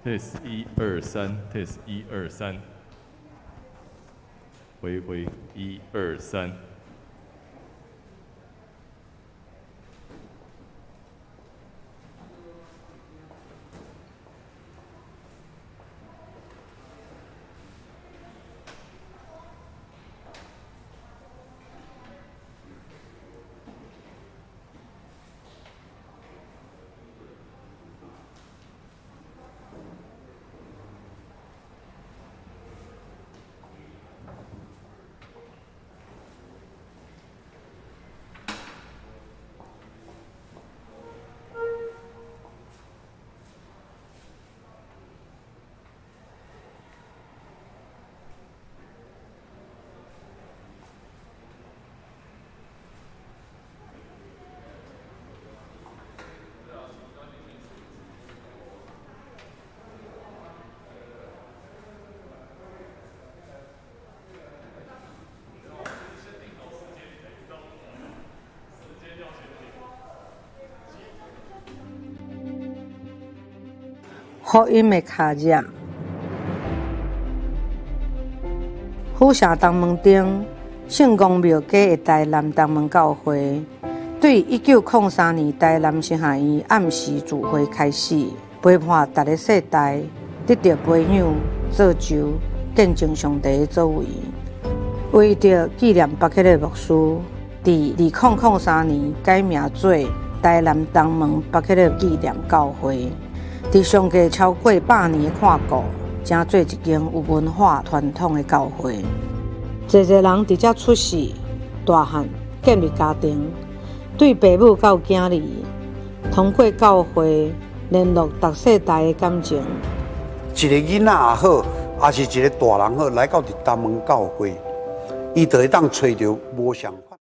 ，test 一二三，test 一二三，回回一二三。福音的跤跡，府城东门町圣公庙街的台南东门教会，对1903年台南神学院暗时聚会开始，陪伴逐个世代得著培养、造就、见证上帝的作为。为著纪念巴克勒牧师，伫2003年改名做台南东门巴克勒纪念教会。伫上过超过100年的看顾，成做一间有文化传统的教会。济济人伫遮出世、大汉，建立家庭，对爸母到囝儿，通过教会联络逐世代的感情。一个囡仔也好，抑是一个大人好，来到伫东门教会，伊就会当揣著无仝款。